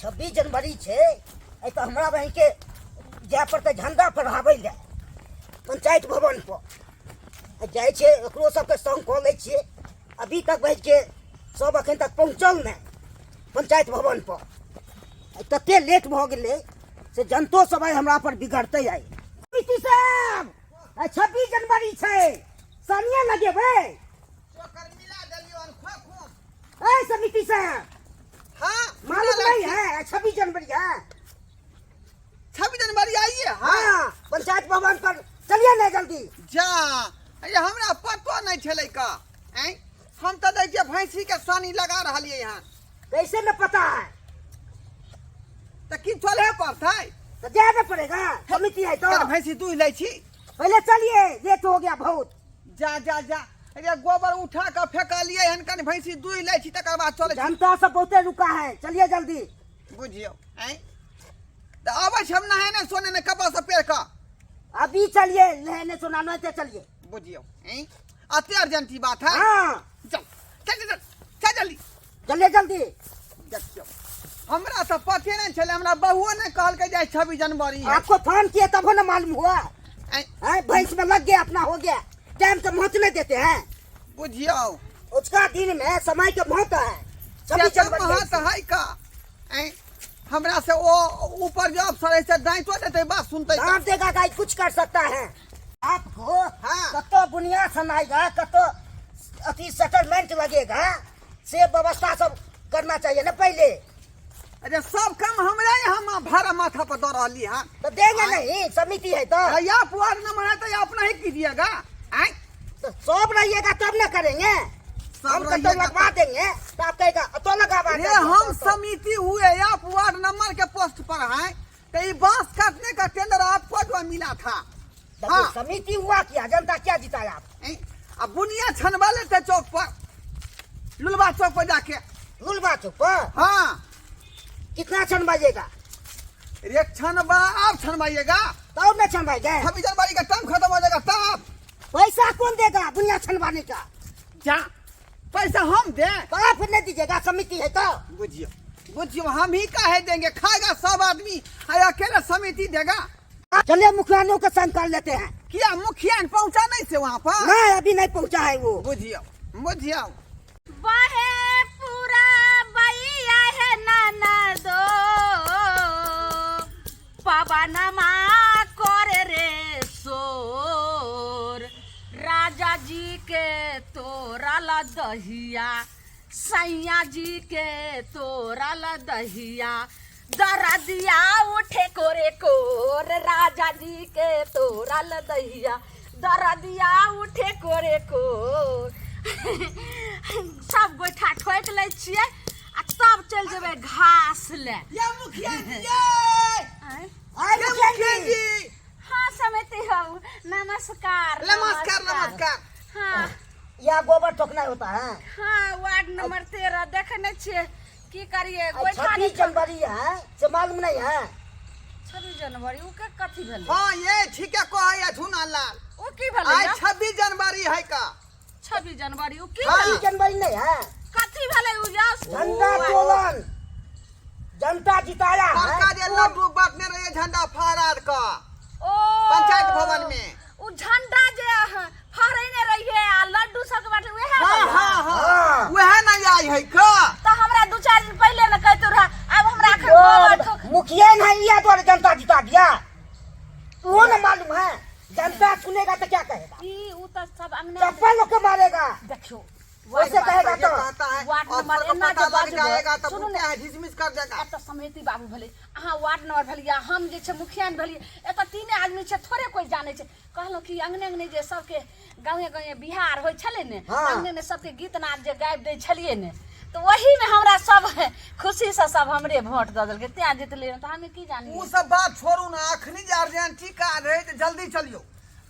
26 जनवरी छै, आइ तऽ हमरा बहिनके जाय पड़तै झंडा फहराबै लए पंचायत भवन पर। आ जाइ छै, ओकरो सबके संग कऽ लै छियै। अभी तक बहिनके सब अखन तक पहुँचल नहि पंचायत भवन पर। आइ तते लेट भऽ गेलै से जनतो सब आइ हमरा पर बिगड़तै। आइ समिति साहब, आइ 26 जनवरी छै, सानिया लगेबै। चोकर मिला देलियौ हन खोखो। ए समिति साहब। हाँ। मालूम नहीं है 26 जनवरी है? 26 जनवरी आई है। हाँ। हाँ, पंचायत भवन पर चलिए ना जल्दी। जा, अरे हमरा पतो नहीं छलै का। ऐं हम तऽ दै छियै भैंसी के सानी लगा रहलियै हन। कैसे न पता है? तऽ की चले पड़तै? तो जाना पड़ेगा, समिति है तो। चल, भैंसी दूहि लै छी। पहले चलिए, लेट हो गया बहुत। जा जा जा, अरे गोबर उठा कऽ फेकलियै हन, कनि भैंसी दूहि लै छी तकर बाद चलै छी। जनता सब बहुते रुका है, चलिए जल्दी। बुझियौ। ऐं तऽ अबै छी हम नहेने सोनेने कपड़ा सब पहिर कऽ। अभी चलिए, नहाने सोनाने से चलिए। बुझियौ। ऐं अते अर्जेंट ई बात है? हाँ। चल चल चल चल जल्दी। चलिए जल्दी। देखियौ, हमरा तऽ पते नहि छलै, हमरा बहुओ नहि कहलकै जे 26 जनवरी है। आपको फोन किए तब ना मालूम हुआ। ऐं हैं, भैंस में लग गया, अपना हो गया, टाइम से महत्व नहीं देते हैं। बुझियौ, उसका दिन में समय के महत्व है। 26 से जनवरी महत्व है का? ऐं हमरा से ओ ऊपर जो अफसर है से डांटो देते, बात सुनते। डांट देगा गाय, कुछ कर सकता है आपको? हाँ। कतो बुनिया सनाएगा, कतो अथी सेटलमेंट लगेगा, से व्यवस्था सब करना चाहिए ना पहले। अरे सब काम हमरा यहाँ भाड़ा माथा पर दऽ रहली हन। तो देंगे नहीं, समिति है तो। या वार्ड नंबर है तो अपना ही कीजिएगा। आय तो सब रहिएगा तब ना करेंगे। सब हम तो रहिएगा लगवा देंगे तो आप कहेगा तो लगावा रे देंगे, हम तो। समिति हुए, आप वार्ड नंबर के पोस्ट पर हैं, तो ये बांस काटने का टेंडर आपको जो मिला था। देखिए, हाँ। समिति हुआ क्या, जनता क्या जिताया आप? हैं? अब बुनिया छनवा लेते चौक पर, लुलवा चौक पर जाके। लुलवा चौक पर? हाँ। कितना छनवाइएगा? रे छनवा आप छनवाइएगा। तब न छनवाएंगे। 26 जनवरी का टाइम खत्म हो जाएगा तब। पैसा कौन देगा बुनिया छनवाने का? जा, पैसा हम दें? तो आप नहीं दीजिएगा, समिति है तो। बुझियो बुझियो, हम ही काहे देंगे? खाएगा सब आदमी, अरे अकेला समिति देगा? चलिए, मुखियानियों के संग कर लेते हैं। क्या मुखिया ने पहुंचा नहीं से वहाँ पर? नहीं, अभी नहीं पहुंचा है वो। बुझियो बुझियो। बहे पूरा बैया है नाना दो पवनमा करे रे शोर, राजा जी के तोरा ला दहिया, सैया जी के तोरा ला दहिया, दरदिया उठे कोरे कोर, राजा जी के तोरा ला दहिया, दरदिया उठे कोरे कोर। सब गोइठा ठोकि लै छियै आ तब चलि जेबै घास ले। या मुखिया जी, ये! आँय? आए ये मुखिया मुखिया जी। जी। हाँ समिति हो, नमस्कार। नमस्कार नमस्कार। हाँ। यहाँ गोबर ठोकना होता है। हाँ, वार्ड नंबर 13 देखने छियै, की करिए गोइठा। 26 जनवरी है से मालूम नहीं है? 26 जनवरी उ के कथी भेलै? हाँ, ये ठीक है, कहे है झूना लाल। उ की भेलै? आज 26 जनवरी है का? 26 जनवरी उ की हाँ। भेलै? 26 जनवरी नहीं है? कथी भेलै उ यस? झंडा तोलन, जनता जिताया है। सरकार जे लड्डू बांटने रहे झंडा फहरा का ओ पंचायत भवन में। उ झंडा जे फहरेने रहिए आ लड्डू सब बाटे उहे हाँ भेलै? हाँ हाँ। हाँ। वह नहीं आई है का? तऽ हमरा 2-4 दिन पहिले ने कहतु रहा, आब हमरा अखन गोबर ठोक। मुखिया नहीं या द्वारा जनता जिता दिया, वो न मालूम है। जनता सुनेगा तो क्या कहेगा? ई उ तऽ सब अंगना चप्पल लोग के मारेगा। देखियौ, वैसे कहेगा ये तो कहता है वार्ड अफसर नंबर को एना पता जे लग बजबै, जाएगा तो सुनू ने। क्या है, डिसमिस कर देगा। एतऽ समिति बाबू भेलै, अहाँ वार्ड नंबर भेलियै, हम जे छै मुखिया भेलियै, एतऽ तीने आदमी छै, थोड़े कोइ जानै छै। कहलहुँ कि अंगने अंगने जे सबके गाँवे गाँवे बिहार होइ छलै ने, हाँ। अंगने अंगने सबके गीत नाद जे गाबि दै छलियै ने, तऽ ओहीमे हमरा सब खुशीसँ सब हमरे वोट दऽ देलकै, तेँ जितलियै, तऽ हमे की जानियै। उ सब बात छोड़ू ना, अखनी जे अर्जेंटी काज रहे तऽ जल्दी चलियो,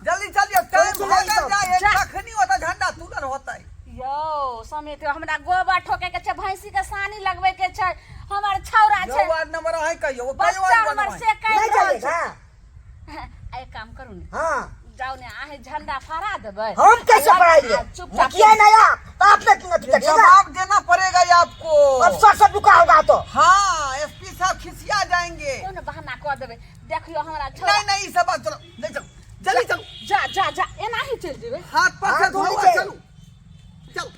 जल्दी चलियो, टाइम चलू भागल सब। जाए है, जा। तखनी ओतऽ झंडा तुलर होतै। यौ समिति, हमरा गोबर ठोके के छै, भैंसी के सानी लगबै के छै, हमर छौड़ा यौ छै। वार्ड नंबर अहीं कहियौ, ओ कहियौ बच्चा वार्ड हमर नंबर। से कहि नहीं रहल चलेगा। छै। एक काम करू ने। हाँ। जाउ ने, अहीं झंडा फहरा देबै। हम कैसे फहराएंगे? चुपचाप मुखिया नहीं आप तो आपने क्यों नहीं करिएगा? जवाब देना पड़ेगा ये आपको। अफसर सब रुका होगा तो। हाँ, एसपी साहब कऽ देबै। देखियौ हमरा छोड़ा। नहीं नहीं, ई सब बात चलो, नहीं चलो, जल्दी चलो। जा जा जा, एनाही चलि जेबै। हाथ पर से हाथ धोआ धोइ छै। चलू चलू,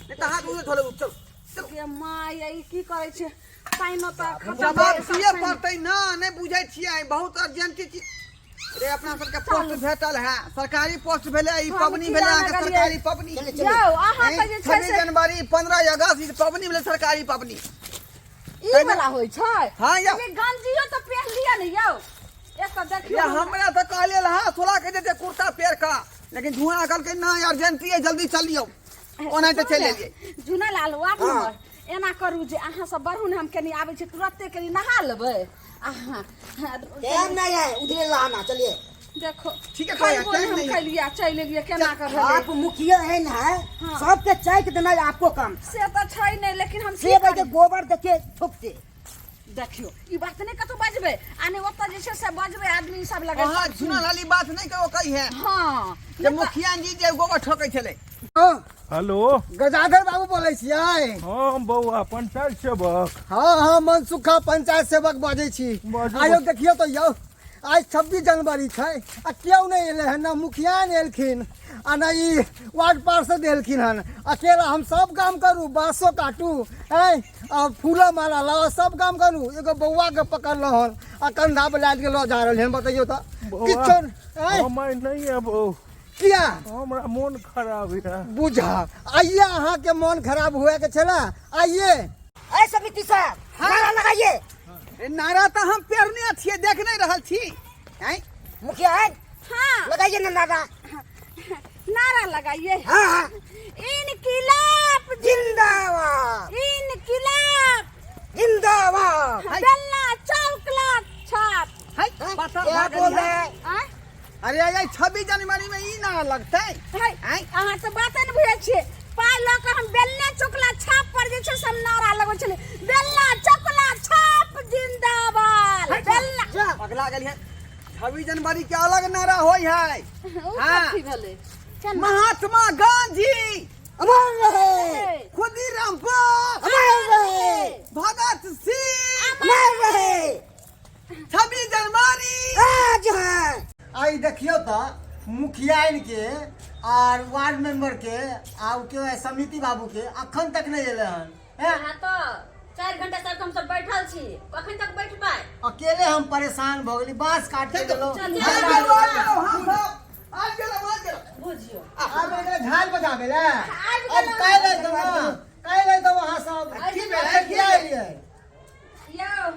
नहीं तो हाथ उधर धो लेबू। चलू चलू। गे माय, ई की करै छै? पानिओ तऽ खतम जवाब भऽ गेल, दिए सब। पड़तै ना, नहीं बुझै छियै, बहुत अर्जेंट चीज रे। अपना सबके पोस्ट भेटल है, सरकारी पोस्ट भेलै ई। हम पबनी की भेलै जाने अहाँके गेलियै? सरकारी पबनी। चले चले। यौ, अहाँ तऽ जे छै 26 से जनवरी, 15 अगस्त, ई पबनी भेलै, सरकारी पबनी। ई वाला होइ छै। हाँ, यौ। ये गंजियो तऽ पहिर लिअ ने यौ, एक तऽ देखियौ। ये हमरा तऽ कहले रहा 16 के जेते कुर्ता पहिर कऽ, लेकिन झुआ कहलकै ना, अर्जेंट है, जल्दी चलियौ, ओना तऽ चलि एलियै। झुना लाल, वार्ड नंबर, एना करू जे अहाँ सब बढ़ू ने, हम कनी आबै छी तुरते, कनी नहा लेबै अहाँ। टाइम नहीं है उधरे लाना, चलिए। देखो। ठीक है, खाया, खैबो नहि टाइम हम नहीं है। खैलियै, चलि एलियै, केना कऽ भेलै? आप मुखिया है ना? हाँ। सबके चाय के देना है आपको काम। से तऽ छै नहि, लेकिन हम से की भाई के करी? गोबर देखिए थोपते। देखियौ, ई बात नहि कतौ बजबै आ नहि ओतऽ जे छै से बजबै आदमी सब लगे। अहाँ झुना लाली बात नहि कहो कही है हँ जे मुखिया जी जे गोबर ठोकै छलै। हँ। हेलो। गजाधर बाबू बोलै छियै? हँ बौआ, पंचायत सेवक? हँ हँ, मनसुखा पंचायत सेवक बजै छी। बाजू। आयौ, देखियौ तऽ यौ, आइ 26 जनवरी छै आ केओ नहि एलै हन, ने मुखिया ने एलखिन आ ने ई वार्ड पार्षद एलखिन हन। अकेला हम सब काम करू, बाँसो काटू, आँय, आ फूलो माला लाओ, सब काम करू। एगो बौआके पकड़लहुँ हन आ कंधा पर लादि के लऽ जा रहल हन। बतैयौ तऽ। बौआ, किछो आँय? हम आइ नहि अबौ। किया? हमरा मोन खराब यऽ। बुझा, आइए अहाँके मोन खराब हुएके छलै आइए। ऐ समिति साहब, नारा लगाइए। ए, नारा तऽ हम पेरने छियै, देख नहि रहल छी आँय? मुखिया है। हाँ। लगाइए ना नारा। नारा लगाइए। हाँ हाँ। इनकिलाब जिंदाबाद। इनकिलाब जिंदाबाद। बेलना चौकला छाप। है, पत्थर क्या भऽ गेल बोल है। रहे हैं? आँय? अरे ये 26 जनवरी में ई नारा लगतै? है, आँय? अहाँ तऽ बाते ने बुझै छियै। पाइ लऽ कऽ हम बेलना चौकला छाप पर जे छै से हम नारा लगबै छलियै, बेलना चौकला छाप जिंदाबाद, बेलना। पगला गेल है, 26 जनवरी के अलग नारा होय है। ओ हाँ। कथी भेलै केना? महात्मा गांधी अमर रहे। खुदीराम बोस अमर रहे। भगत सिंह अमर रहे। 26 जनवरी आज है। आइ देखियौ तऽ मुखियाइन के आर वार्ड मेंबर के आ ओ के समिति बाबू के अखन तक नहि एलै हन, हैं? अहाँ तऽ 4 घंटा से हम सब बैठल छी, कखन तक बैठबै? अकेले हम परेशान भऽ गेली, बाँस काट के गेलहुँ। चलू। आबि गेलहुँ, आबि गेलहुँ, हम सब आबि गेलहुँ, आबि गेलहुँ। बुझियौ। आब एकरा झाल बजाबै लए आबि अब गेलहुँ। काल्हि अयतौ ने, काल्हि अयतौ अहाँ सब। की भेलै? अखन किया एलियै? यौ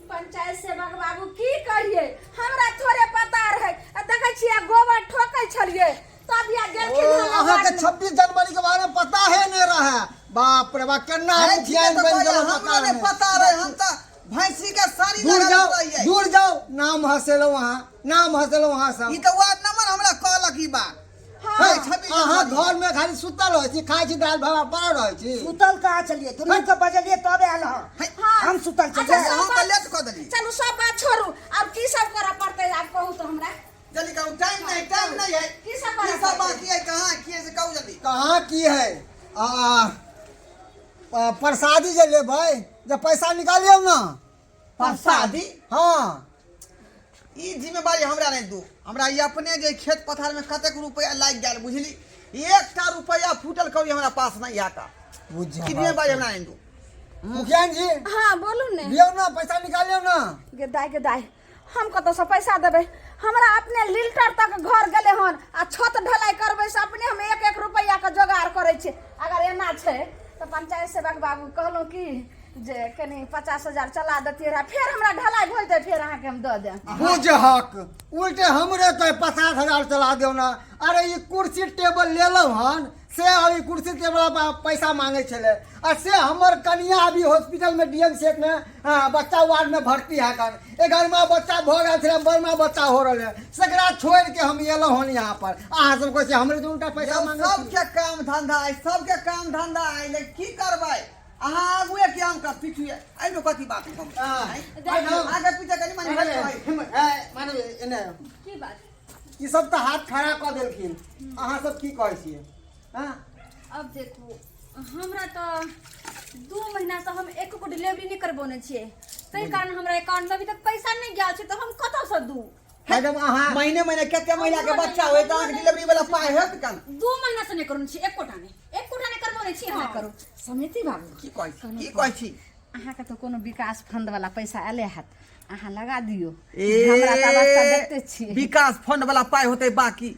पंचायत सेवक बाबू, की कहिए, हमरा थोड़े पता रहे। आ देखै छियै गोबर ठोकै छलियै तब या ओ गेलखिन हम अहाँके वार्ड में। 26 जनवरी के बारे में पता है नहीं रहा? बाप रे बाप, केना है, मुखिया ठीके तऽ बनि कहलियै, गेलहुँ, हमरो पता नहि नहि। पता रहे, हम तऽ भैंसी के साड़ी दूर लगल जाओ रहियै। दूर जाओ, नाम हँसेलहुँ अहाँ, नाम हँसेलहुँ अहाँ सब। ई तऽ वार्ड नंबर हमरा कहलक ई बात। हाँ। है, 26 अहाँ जनवरी। घर में खाली सुतल रहै छी, खाइ छी दालि भात, पड़ल रहै छी। सुतल कहाँ चलिए? दुनू के बजलिए तबे आयल हँ। हाँ। हम सुतल अच्छा, चलिए। सब अहाँ तऽ बात- लेट कऽ देलियै। चलू, सब बात छोड़ू, आब की सब करऽ पड़तै, आब कहू तऽ हमरा। जल्दी कहू, टाइम नहीं, टाइम नहीं है। की सब करऽ की सब पड़तै? बाकी है, कहाँ की है से कहू जल्दी। कहाँ की है? आ, आ, प्रसादी जे लेबै, जे पैसा निकालियौ ने। प्रसादी? हाँ। ई जिम्मेवारी हमरा नहि दू। हमरा ई अपने जे खेत पथार में कतेक रुपया लागि गेल बुझली, एकटा रुपया फूटल कौड़ी हमरा पास नहीं है का। बुझ ई जिम्मेवारी हमरा नहीं दू। मुखिया जी। हाँ, बोलू ने। दियौ ने, पैसा निकालियौ ने। गे दाय, गे दाय, हम कतऽसँ पैसा देबै? हमरा अपने लीटर तक घर गेलै हन आ छत ढलाई करबै से अपने हम एक एक रुपैआके जोगाड़ करै छियै। अगर एना छै तऽ पंचायत सेवक बाबू, कहलहुँ कि जे कनि 50,000 चला देतियै रहए, फेर हमरा ढलाई भऽ जेतै, फेर अहाँके हम दऽ देब। बुझहक, उल्टे हमरे तो 50,000 चला दियौ ने। अरे, ई कुर्सी टेबल लेलहुँ हन से अभी कुर्सी टेबल पर पैसा मांगे छलै, आ से हमर कनिया अभी हॉस्पिटल में डी एम सी एच में, हाँ, बच्चा वार्ड में भर्ती है। कन एघरमा बच्चा भऽ गेल छलै, बड़मा बच्चा हो रहल है, सेकरा छोड़ि के हम एलहुँ हन यहाँ पर। अहाँ सब कहै छियै हमरे तऽ उल्टा पैसा यौ, मांगे छी। सबके काम धंधा है, सबके काम धंधा है, लेकिन की करबै? अहाँ आगुए कि हम का पीछुए, एहिमे कथी बात है? हाँ। आगे पीछे कनि मनि अरे, भेल छै। ए, माने एने की बात? ई सब तऽ हाथ खड़ा कऽ देलखिन। अहाँ सब की कहै छियै, हाँ? अब देखू, हमरा तऽ 2 महीना से हम एको गो डिलीवरी नहि करबौने छियै, ताहि कारण हमरा अकाउंट में अभी तक पैसा नहि गेल छै, तऽ हम कतऽसँ दू? मैडम, अहाँ महीने महीने कते महिला के बच्चा होय तऽ अहाँके डिलीवरी वाला पाइ होयत केना? 2 महीना से नहि करौने छी, एकोटा नहि, एकोटा नहि करबौने छी एना हम। करू समिति बाबू। की कहै छी, की कहै छी? अहाँके तऽ कोनो विकास फंड वाला पैसा आयले हैत, अहाँ लगा दियौ। ए, हमरा तऽ अवस्था देखते छियै। विकास फंड वाला पाइ होतै बाकी?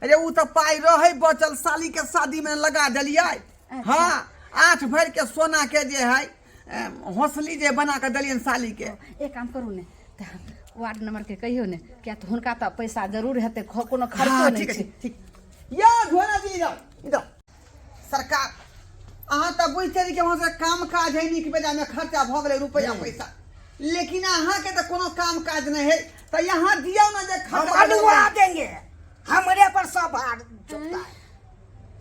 अरे, ओ तऽ पाइ रहै बचल, साली के शादी में लगा देलियै। हाँ, 8 भरि के सोना के जे है हौसली जे बना के देलियनि साली के। एक काम करू ने, तऽ वार्ड नंबर के कहियौ ने, किया तऽ हुनका तऽ पैसा जरूर हेतै, कोनो खर्चो हाँ, नहि ठीक छै। है, ठीक। या धोना जी, इधर इधर। सरकार, अहाँ तऽ बुझिते छी कि हमरा सबके काम काज है नीक बेजायमे खर्चा भऽ गेलै रुपैआ पैसा, लेकिन अहाँके तऽ कोनो काम काज नहि है, तऽ यहाँ दियौ ने जे हम खर्चा। मलुआ देंगे, हमरे पर सब भार चुकता है,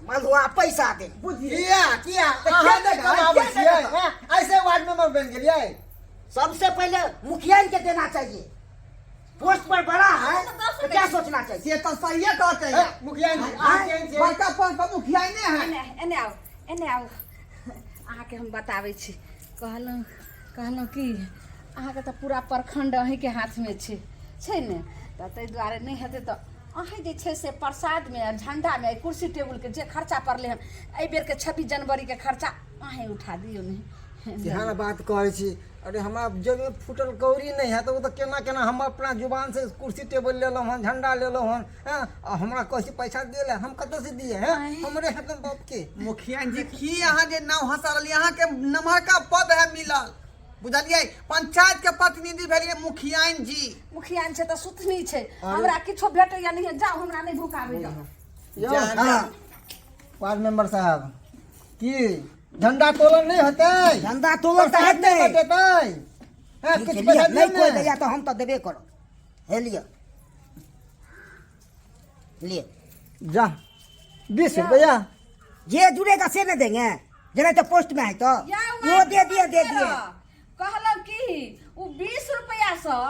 मलुआ पैसा देंगे। बुझिए। किया, किया? तऽ अहाँ किया नहि देबै? कमाबै किया छियै? देबै? हैं? ऐसे वार्ड मेंबर बनि गेलियै? सबसे पहले मुखिया के देना चाहिए, पोस्ट पर बड़ा है तो क्या सोचना चाहिए? से तऽ सहिए कहते ए, हैं। मुखिया जी, अहाँ केहन छियै? बड़का पद पर मुखिया नहि है। एने एने आउ, एने आउ, अहाँके हम बताबै छी। कहलहुँ कहलहुँ कि अहाँके तऽ पूरा प्रखण्ड अहीँके हाथमे छै, छै ने? तऽ ताहि दुआरे नहि हेतै तऽ अहीँ जे छै से प्रसादमे आ झण्डामे एहि कुर्सी टेबुलके जे खर्चा पड़लै हन, एहि बेरके 26 जनवरीके खर्चा अहीँ उठा दियौ ने। केहन बात कहै छी? अरे, हमरा जेबमे फूटल कौड़ी नहि है तऽ ओ तऽ केना केना हम अपना जुबान से कुर्सी टेबुल लेलहुँ हन, झंडा लेलहुँ हन, हँ? आ हमरा कहै छी पैसा दिए ला, हम कतऽसँ दिए? हैं, हमरे हेतन बापके। मुखिया जी, की अहाँ जे नाम हंसा रहलियै? अहाँके नमहरका पद है मिलल, बुझलियै? पंचायत के प्रतिनिधि भेलियै मुखियाइन जी। मुखिया छै तऽ सुथनी छै, हमरा किछो भेटैया नहि। जाउ, हमरा नहि भूखाबै जाउ। यौ। जान। हाँ, वार्ड मेंबर साहब, की झंडा तोलन नहि होतै? झंडा तोलन तऽ प्रसाद हेतै। नहि बटेतै? हैं, ठीक किछु छै, पैसा लिअ, दियौ नहीं कोई ने। दैया तो हम तो देबे करब। हे लिअ, लिअ। जा, 20 रुपया। जे जुड़ेगा से न देंगे, जे तो पोस्ट में है तो या वो दे दिए, दे दिए। कहलहुँ की ओ 20 रुपैआ सँ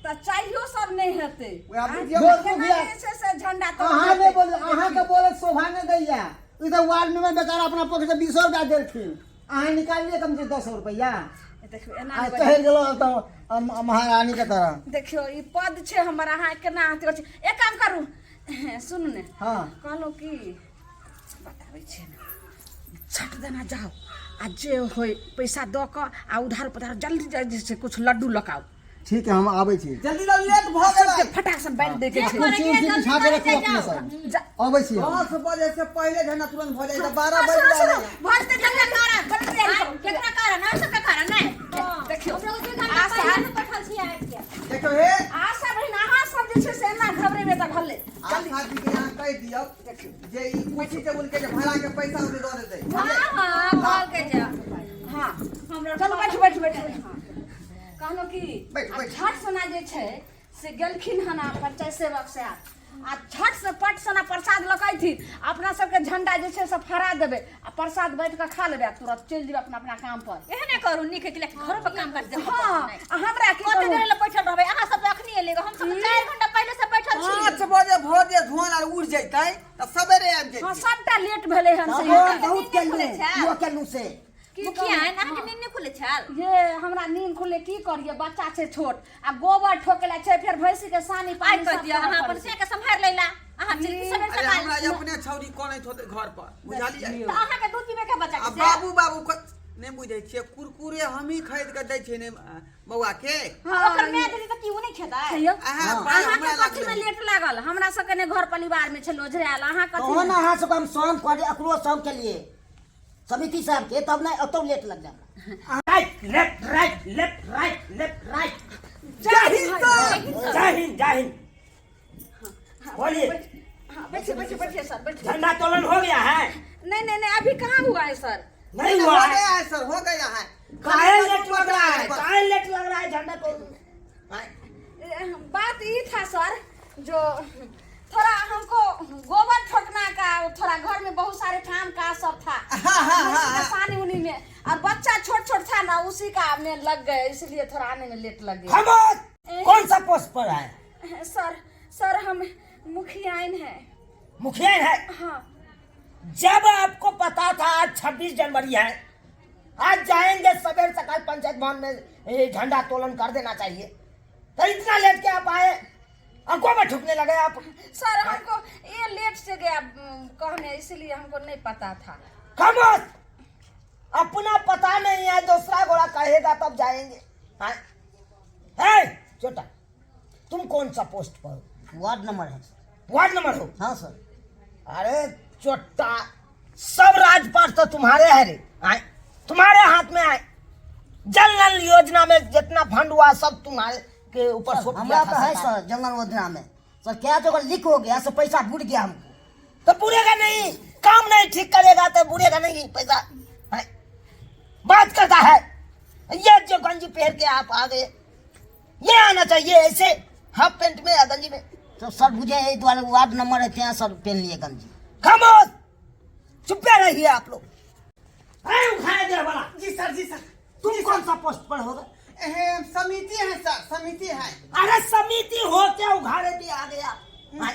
तऽ चाहियो सब नहि हेतै। वएह आँय? बुझियौ। दोस्त केना मुखिया। जे छै से झंडा तोड़ल अहाँ नहि हेतै? बोल, अहाँके बोले शोभा नहि दैया। ई तऽ वार्ड मेंबर बेचारा अपना पक्ष से 20 रुपया देलखिन, अहाँ निकालिए कम से 10 रुपया। देखियौ, एना आ नहि चढ़ि गेलहुँ तऽ महारानी के तरह। देखियौ, ई पद छै हमर, अहाँ केना अथी करै छी? एक काम करू, सुनू ने। हाँ। कहलहुँ की, बताबै छी ने, छट देना जाउ आ जे होय पैसा दऽ कऽ आ उधार पुधार जल्दी जल्दी से कुछ लड्डू लऽ कऽ आउ। ठीक है, हम आबै छी। जल्दी जल्दी, लेट भऽ सबके गेलै। फटाक से बांटि दै के छै। कुर्सी उर्सी बिछा के रखू अपने सब, अबै छी हम। 10 बजे से पहिले झंडा तुरंत भऽ जाइ तऽ 12 हाँ, बज सुनू, सुनू, गेलै। भऽ जेतै झंडा कारण, जल्दी तैयारी करू। केकरा कारण? अहाँ सबके कारण नहि? देखियौ, हम लोग 2 घंटा आशा पहिले से बैठल छी आबि के। देखियौ हे। आशा बहिन, अहाँ सब जे छै से एना घबरेबै तऽ भले। आशा जी के यहाँ कहि दियौ जे ई कुर्सी टेबुल के जे भाड़ा के पैसा ओते दऽ देतै। हाँ हाँ, कहल के जा। हाँ। हमरा चलू, बैठू बैठू बैठू। कहलहुँ की बैठ, आ बैठ। झट सना जे छै से गेलखिन हन आ पंचायत सेवक से आ झट से पट सना प्रसाद लऽ कऽ अयथिन। अपना सबके झंडा जे छै से फहरा देबै आ प्रसाद बाँटि कऽ खा लेबै आ तुरंत चलि जेबै अपना अपना काम पर। एहने करू, नीक है कि घरो पर काम काज देखो। हाँ, आ हमरा की कते कहू? देर लए बैठल रहबै? अहाँ सब तऽ अखनी एलियै, हम सब तऽ 4 घंटा पहिले से बैठल छी। 5 बजे भोर जे धुआं आर उड़ जैतै तऽ सवेरे आबि हाँ, जैतै। सबटा लेट भेलै हन से। हम बहुत नींद केलू खुलै छै? इहो केलू से। की मुखिया, कहू? अहाँके नींद नहि खुलै छल? ये, हमरा नींद खुले, की करिए, बच्चा छै छोट आ गोबर ठोकेला छै, फेर भैंसी के सानी आइ पानी कह सब दिअ करऽ अहाँ पड़ै अपन छै। से के सम्हारि लैला, अहाँ चलि सवेरे अरे, सकाल। हमरा अपने छौरी कनैत होतै घर पर, बुझलियै? तऽ अहाँके दूध पीबै के बच्चा आ के से? बाबू बाबू नहि बुझै छियै, कुरकुरे हमही खरीद के दै छियै ने बौआ के। ओकर माय देती तऽ की ओ नहि खेतै? खइयौ। अहाँ पाइ अहाँके हमरा कथी में लगलै। लेट लागल? हमरा सबके ने घर परिवार में छै लोझरायल, अहाँ कथी तहन में? अहाँ सबके हम सॉन्ग कहलियै, एकरो सॉन्ग केलियै समिति साहब के, तब नहि एतौ लेट लग जाए। Right left right left right left right. जय हिंद सर। जय हिंद, जय हिंद। बोलिए। हाँ, बैठिए बैठिए बैठिए सर, बैठिए। झंडा तोलन हो गया है? नहीं नहीं नहीं, अभी कहाँ हुआ है सर। नहीं हो हुआ है? गया है सर, हो गया है। काहे लेट लग रहा है? काहे लेट लग रहा है झंडा तोलन? बात ये था सर, जो थोड़ा हमको गोबर ठोकना का, थोड़ा घर में बहुत सारे काम काज सब था, उसी का सानी उनी में और बच्चा छोट छोट था ना, उसी का में लग गए, इसलिए थोड़ा आने में लेट लग गया। खामोश! कौन सा पोस्ट पर है? सर, सर, हम मुखियाइन है। मुखिया है? हाँ। जब आपको पता था आज 26 जनवरी है, आज जाएंगे सवेर सकाल पंचायत भवन में ये झंडा तोलन कर देना चाहिए, तो इतना लेट के आप आए, अंकों में ठुकने लगे आप। सर हमको ये लेट से गया कहने, इसलिए हमको नहीं पता था। खामोश, अपना पता नहीं है, दूसरा गोड़ा कहेगा तब जाएंगे। हाँ? है छोटा, तुम कौन सा पोस्ट पर हो? वार्ड नंबर है सर। वार्ड नंबर हो? हाँ सर। अरे चोट्टा, सब राजपाट तो तुम्हारे है रे, आए तुम्हारे हाथ में आए। जल नल योजना में जितना फंड हुआ सब तुम्हारे के ऊपर सर, सौंप दिया हमरा था तो है सरकार। सर जल नल योजना में सर, क्या जो अगर लीक हो गया सर, पैसा बुड़ गया हमको। तो बुरेगा नहीं, काम नहीं ठीक करेगा तो बुरेगा नहीं पैसा। आए, बात करता है ये जो गंजी पहन के आप आ गए, ये आना चाहिए ऐसे हाफ पैंट में या गंजी में। तो सर मुझे यही द्वारे वार्ड नंबर है ત્યાં सर पहन लिए गंजी। खामोश, चुप रहिए आप लोग। अरे उखाड़ दे वाला। जी सर, जी सर। तुम कौन सा पोस्ट पर होगा? समिति है सर, समिति है। अरे समिति हो क्या उघाड़े भी आ गया? हाँ,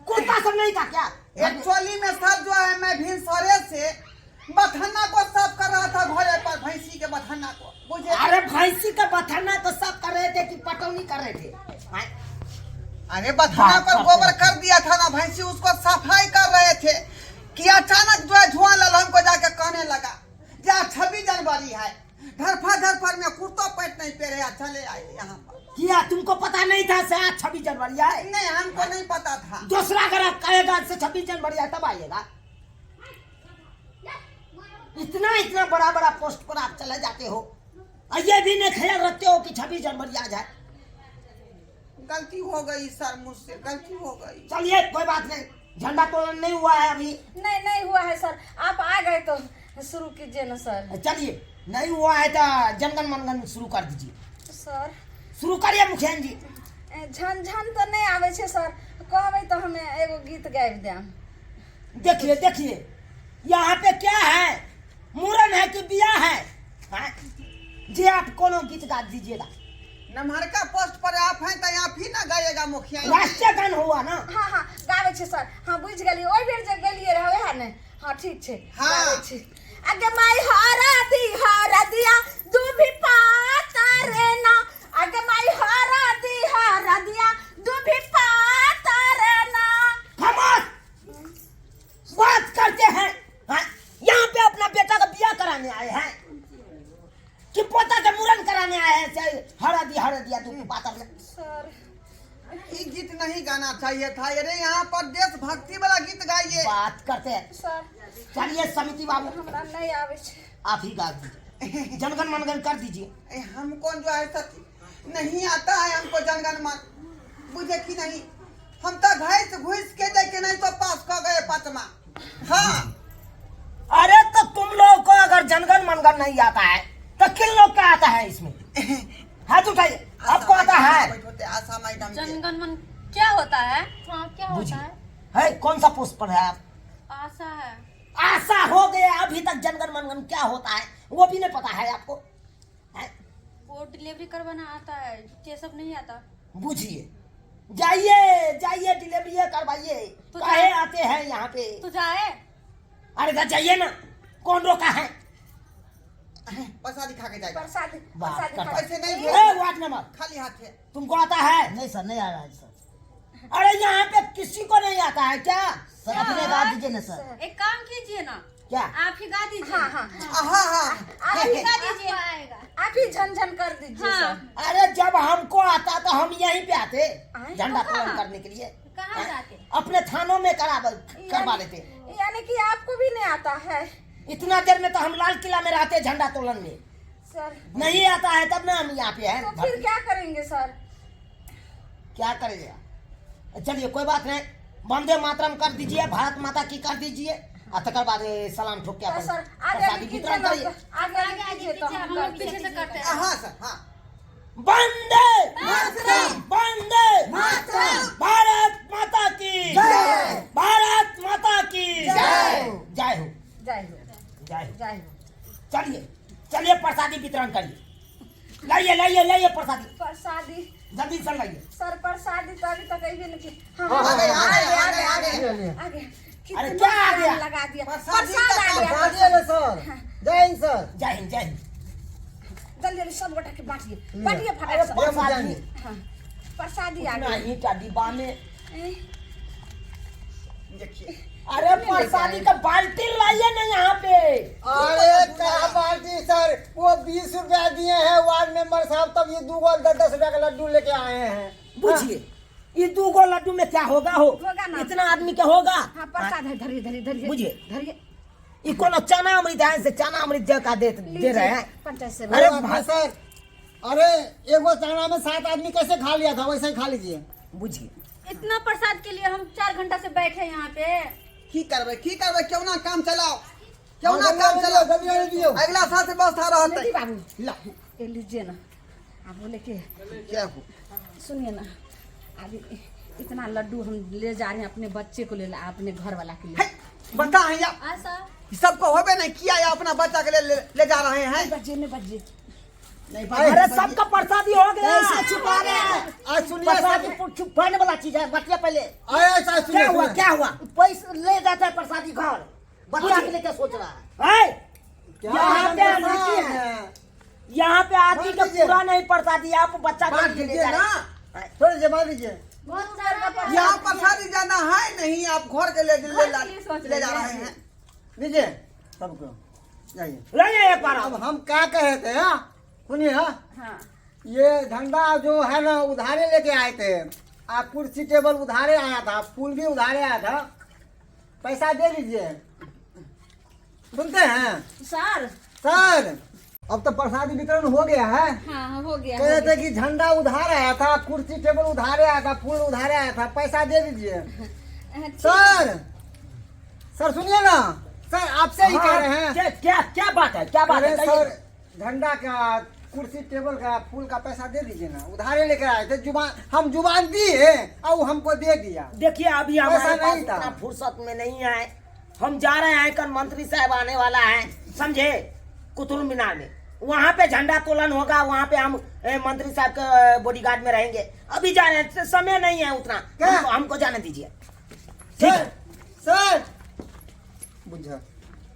कुर्ता सब नहीं था क्या? एक्चुअली में सर जो है मैं भिनसरे से बथन्ना को साफ कर रहा था घोड़े पर, भैंसी के बथन्ना को, बुझे? अरे भैंसी का बथन्ना तो साफ कर रहे थे कि पटौनी कर रहे थे? हाँ? अरे बथन्ना पर गोबर कर दिया था ना भैंसी, उसको सफाई कर रहे थे कि अचानक जो है धुआं लल हमको जाके कहने लगा जा 26 जनवरी है, धरफा धरफर में कुर्ता पैंट नहीं पहरे चले आए यहाँ पर। किया तुमको पता नहीं था से आज 26 जनवरी है? नहीं, हमको नहीं पता था। दूसरा अगर कहेगा से 26 जनवरी है तब आइएगा। इतना इतना बड़ा बड़ा पोस्ट पर आप चले जाते हो और ये भी नहीं ख्याल रखते हो कि 26 जनवरी आ जाए। गलती हो गई सर, मुझसे गलती हो गई। चलिए कोई बात नहीं, झंडा तोलन नहीं हुआ है अभी। नहीं नहीं हुआ है सर, आप आ गए तो शुरू कीजिए ना सर। चलिए नहीं हुआ है तो जनगण मनगण शुरू कर दीजिए। सर शुरू करिए मुखिया जी। झन झन तो नहीं आवे छे सर, कहबै तो हमें एगो गीत गाबि देम। देखिए देखिए यहाँ पे क्या है, मुरन है कि बिया है? हाँ? जी आप कोनो गीत गा दीजिएगा। नमहरका पोस्ट पर आप हैं तो आप ही ना गाइएगा मुखिया जी। राष्ट्रीय गान हुआ ना। हाँ हाँ गाबै छे सर, हाँ बुझि गेलियै, ओहि बेर जे गेलियै रहै वएह ने। हाँ ठीक छे। हाँ। गाबै छी। अगे माई हरा दी हरा दिया दूभी पाता रे ना, अगे माई हरा दी हरा दिया दूभी पाता रे ना। खामोश बात करते हैं। हाँ? यहाँ पे अपना बेटा का बियाह कराने आए हैं कि पोता का मुरन कराने आए हैं? चाहे हरा दिया हरा दिया तू पाता रे। सर ये गीत नहीं गाना चाहिए था, अरे यहाँ पर देशभक्ति वाला गीत गाइए। बात करते हैं। सर चलिए समिति बाबू हमरा नहीं आवे छे। आप ही गा दीजिए, जनगण मनगण कर दीजिए। हमको जो है सच नहीं आता है, हमको जनगण मन बुझे कि नहीं, हम तो घास घुस के देखे नहीं तो पास कर गए पांचवा। हाँ अरे तो तुम लोग को अगर जनगण मनगण नहीं आता है तो किन लोग का आता है इसमें? हाथ उठाइए, आपको आता है? आशा मैडम के। जनगण मन क्या होता है? हाँ क्या होता है? है कौन सा पोस्ट पर है आप? आशा है। आशा हो गया, अभी तक जनगण मनगण क्या होता है वो भी नहीं पता है आपको। है? वो डिलीवरी करवाना आता है, ये सब नहीं आता। बुझिए, जाइए जाइए डिलीवरी करवाइए। तो काहे आते हैं यहाँ पे? तो जाए। अरे तो जाइए ना, कौन रोका है? पैसा दिखा के जाएगा। प्रसाद बात प्रसाद करता। पैसे नहीं ए, भेज, वार्ड नंबर खाली हाथ है। तुमको आता है? नहीं सर, नहीं आ रहा है सर। अरे यहाँ पे किसी को नहीं आता है क्या? सर अपने गा दीजिए ना सर। एक काम कीजिए ना, क्या? आप ही गा दीजिए। हाँ हाँ हाँ हाँ आप ही गा दीजिए, आएगा। आप ही झन झन कर दीजिए हाँ। सर। अरे जब हमको आता तो हम यहीं पे आते आए? झंडा कहाँ? तोलन करने के लिए। कहाँ जाते? अपने थानों में करवा लेते। यानी कि आपको भी नहीं आता है? इतना देर में तो हम लाल किला में रहते झंडा तोलन में। सर नहीं आता है तब ना हम यहाँ पे हैं। तो फिर क्या करेंगे सर? क्या करेंगे? चलिए कोई बात नहीं, वंदे मातरम कर दीजिए, भारत माता की कर दीजिए, और तकर बाद सलाम ठोक के तो अपन सर आगे प्रसादी आगे कीजिए वितरण ना, करिए। आगे आगे कीजिए तो हम हम कर लोग पीछे से दीजिए। करते हैं। हाँ सर हाँ। वंदे मातरम। वंदे मातरम। भारत माता की जय। भारत माता की जय। जय हो, जय हो, जय हो। जय हो। चलिए चलिए प्रसादी वितरण करिए, लाइए लाइए लाइए प्रसादी, प्रसादी जल्दी से लाइए। सर प्रसादी तो अभी तक अभी नहीं की। हाँ आ हाँ गए आ गए आ गए आ गए। आ गए। अरे क्या आ गया? लगा दिया। प्रसादी प्रसाद आ का गया। प्रसादी है सर, जय हिंद सर। जय हिंद, जय हिंद। जल्दी जल्दी सब गोटा के बांटिए, बांटिए अरे फटाक से। प्रसादी। हाँ, प्रसादी आ इतना गया। ईंटा डिब्बा में। ए, देखिए। अरे प्रसादी का बाल्टी लाइए ना यहाँ पे। अरे क्या बाल्टी सर, वो 20 रुपया दिए हैं वार्ड मेंबर साहब, तब ये 2 गो 10-10 रुपया का लड्डू लेके आए हैं। बुझिए, ये 2 गो लड्डू में क्या होगा? हो होगा ना। इतना आदमी के होगा? हाँ, प्रसाद है, धरिए धरिए धरिए। बुझिए। धरिए। ये कोनो चना अमृत है, से चना अमृत जका दे रहे हैं। पंचायत से। अरे अरे भाई सर, अरे एगो चना में 7 आदमी कैसे खा लिया था, वैसे ही खा लीजिए। बुझिए, इतना प्रसाद के लिए हम 4 घंटा से बैठे हैं यहाँ पे। की करबै, की करबै, क्यों ना काम चलाओ, क्यों ना हाँ, काम जल्दी चलाओ। जल्दी जल्दी दियो। अगला साल से व्यवस्था रहतै। लेती बाबू। ला। ये लीजिए ना, आप बोले के क्या हो? सुनिए ना, अभी इतना लड्डू हम ले जा रहे हैं अपने बच्चे को ले, अपने घर वाला के लिए। है, बता है या आशा सबको होबे नहीं किया, या अपना बच्चा के लिए ले जा रहे हैं। बच्चे ने बच्चे नहीं, अरे सबका प्रसादी हो गया। कैसे छुपा रहे हैं? आज सुनिए प्रसादी छुपाने वाला चीज है, बतिया पहले। अरे ऐसा सुनिए, क्या हुआ, सुनिए। क्या हुआ? पैसे ले जाता है प्रसादी घर, बच्चा के लिए क्या सोच रहा है? है? क्या यहाँ पे है? लड़की है, यहाँ पे आदमी का बांट दीजिए। पूरा नहीं प्रसादी, आप बच्चा के बांट लिए ले दीजिए जा रहे ना। हैं। थोड़ी जमा दीजिए। बहुत सारा प्रसाद। यहाँ प्रसादी जाना है नहीं, आप घर के घर के लिए सोच ले जा रहे रहे हैं। हैं। दीजिए सबको, जाइए। ले जाइए एक बार। अब हम क्या कह रहे थे? हाँ सुनिए। हाँ, हाँ। ये झंडा जो है ना उधारे लेके आए थे, आप कुर्सी टेबल उधारे आया था, फूल भी उधारे आया था, पैसा दे दीजिए। सुनते हैं सर? सर, अब तो प्रसादी वितरण हो गया है। हाँ हो गया। कह रहे थे कि झंडा उधार आया था, कुर्सी टेबल उधारे आया था, फूल उधारे आया था, पैसा दे दीजिए। सर, सर सुनिए ना सर, आपसे ही कह रहे हैं। क्या क्या क्या बात है, क्या बात अरे है? कहिए। सर, झंडा का, कुर्सी टेबल का, फूल का पैसा दे दीजिए ना, उधारे लेकर आए थे, जुबान हम जुबान दिए और हमको दे दिया। देखिए अभी हमारे पैसा पास नहीं था। उतना फुर्सत में नहीं है, हम जा रहे हैं, कल मंत्री साहब आने वाला है, समझे, कुतुब मीनार में, वहाँ पे झंडा तोलन होगा, वहाँ पे हम मंत्री साहब के बॉडीगार्ड में रहेंगे। अभी जा रहे हैं, समय नहीं है उतना। क्या? हमको जाने दीजिए। ठीक सर, है। सर बुझा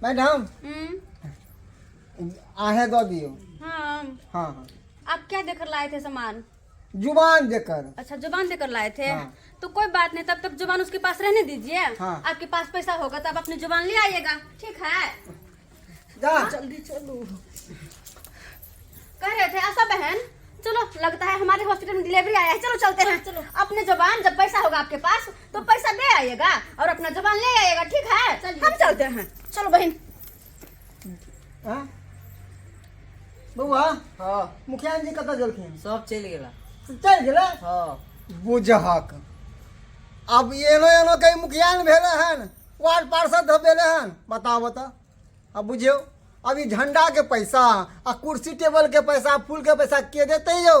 मैडम, आहे दो दियो। हाँ। हाँ हाँ। आप क्या देकर लाए थे सामान? जुबान देकर। अच्छा, जुबान देकर लाए थे। हाँ। तो कोई बात नहीं, तब तक जुबान उसके पास रहने दीजिए। हाँ। आपके पास पैसा होगा तो आप अपनी जुबान ले आइएगा, ठीक है? जा जल्दी चलो। कह रहे थे आशा बहन, चलो लगता है हमारे हॉस्पिटल में डिलीवरी आया है, चलो चलते हैं। चलो अपने जुबान, जब पैसा होगा आपके पास तो पैसा दे आइएगा और अपना जुबान ले आइएगा, ठीक है? हम चलते हैं, चलो बहन। हाँ? बउआ। हाँ। मुखिया जी कतऽ गेलखिन? सब चलि गेला। चलि गेलै? हाँ। बुझहक, अब एनो एनो कहीं मुखिया ने भेलै हन, वार्ड पार्षद भेलै हन, बताओ तऽ अब बुझियौ, अभी झंडा के पैसा आ कुर्सी टेबल के पैसा, फूल के पैसा के देते यौ?